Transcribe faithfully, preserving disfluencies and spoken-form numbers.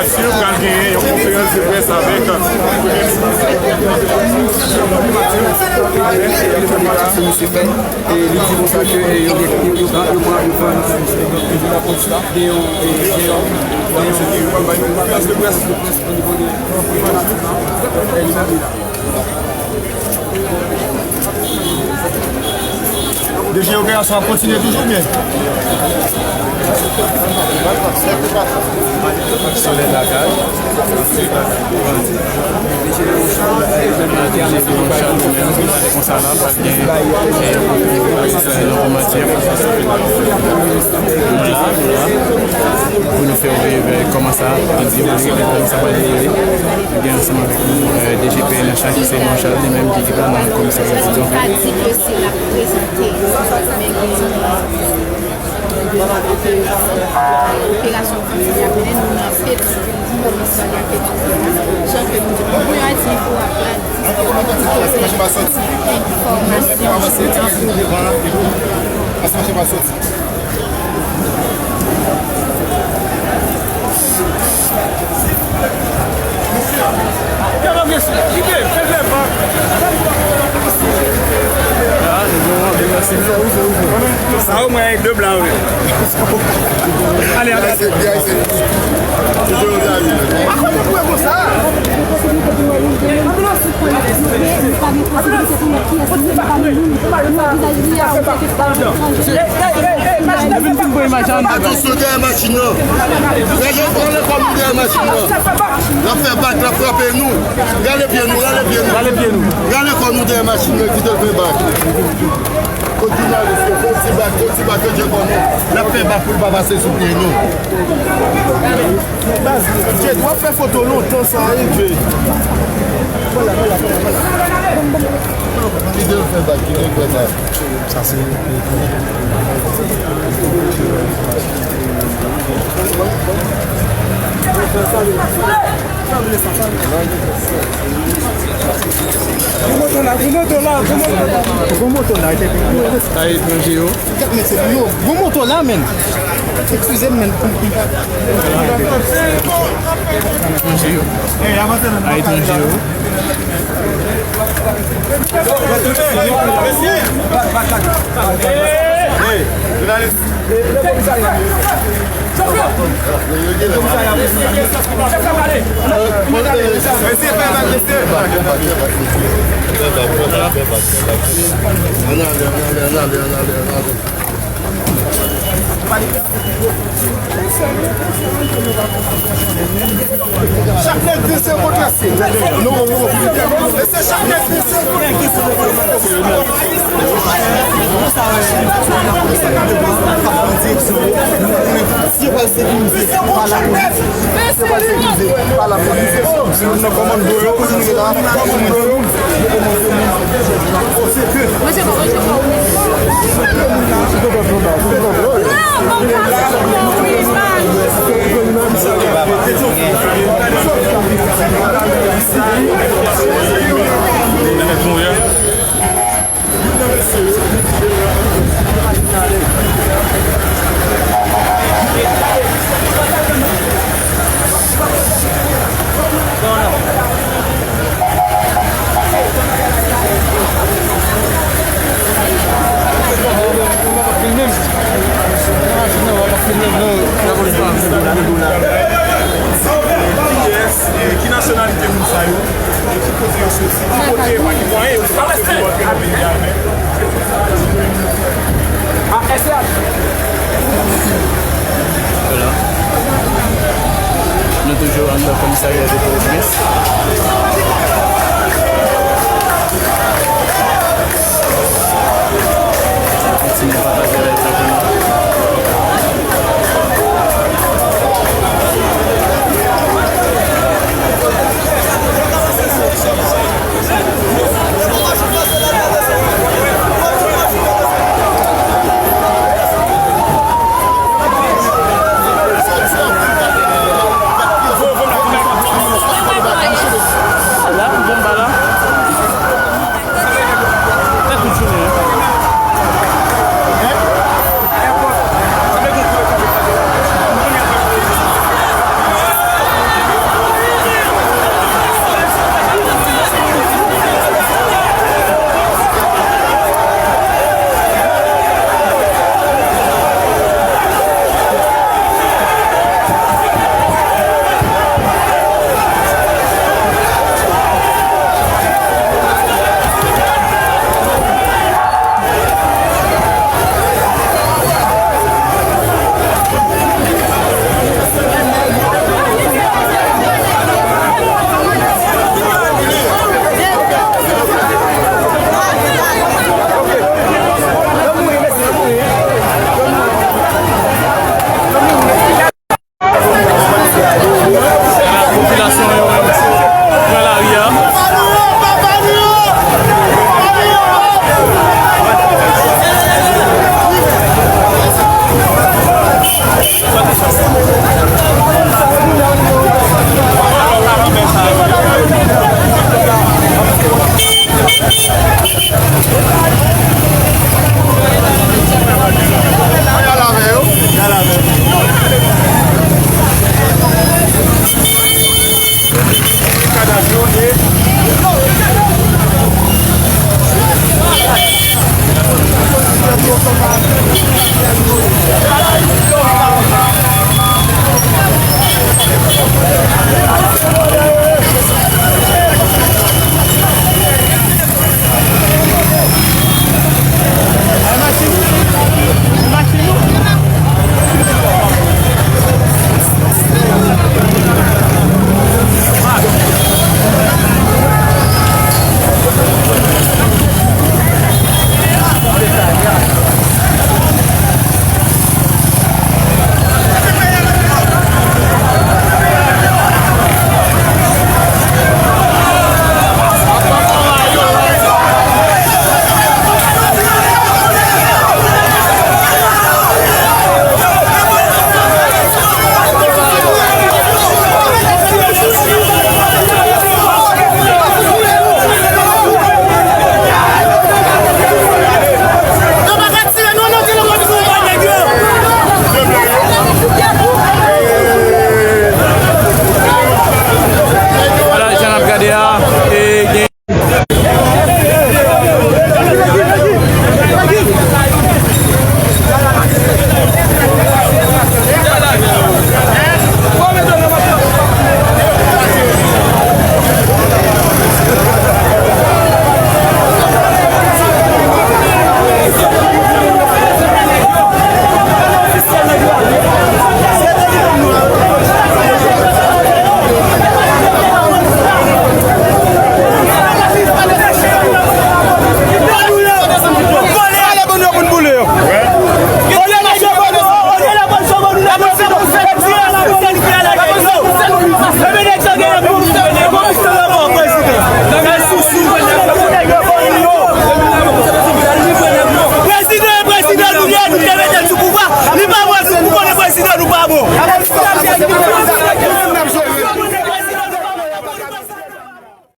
Pral genyen yon konferans de près avèk premye minis. Misye fè, e li di konsa ke, e, yo gen, yo, yo pran, yo pran, yo pran de yon, e, de yon, de yon konferans de près o nivo de, e, li menm li la. De jè operasyon ap kontinye toujou byen. Solèy lakay. Konsa la, pral gen, e, nan kòmantè pou nou fè wè, e, kòman sa ap dewoule, kòman sa va dewoule. Nou gen ansanm avèk nou, e, D G P N H la ki se Marshall, li menm ki, ki ta nan komisarya Dizon. Ka di ke se l ap prezante, men gen, e, operasyon kontinye ap mennen, nou nan peti komisarya Peti Frè a, jan ke nou di, nou gen yon ti pou ap la, enfòmasyon. Sa o mwen de blan wi. Ale, ale. Atansyon dèyè machin nan. Rale, rale kò nou dèyè machin nan. L ap fè bak, l ap frape nou. Rale pye nou, rale pye nou. Rale pye nou. Rale kò nou dèyè machin nan, kite l fè bak. Kot jounalis yo, fè ti bak, fè ti bak, yo dwe konnen. L ap fè bak pou l pa pase sou pye nou. Baz, Djed, w ap fè foto lontan sa, wi, Djed. Kite l fè bak, kite l fè bak. Sa se Gwo moto la, gwo moto la, gwo moto la. Gwo moto la. Sa etranje yo. Gwo moto la, men. Eskize m, men. Etranje yo. A etranje yo. Hey, jounalis. Chak nèg vin se kontrase. Mesye, chak nèg vin se kontrase. Misye pral sekirize pa lapolis. Misye pral sekirize pa lapolis. Misye nan kòmando yo, kote nou ye la, kòmando yo. Ki nasyonalite moun sa yo? Ki kote yo soti? Ki kote, pa ki mwayen yo soti pou rantre nan peyi a menm? Vwala. Nou toujou anndan komisarya de Pòtoprens.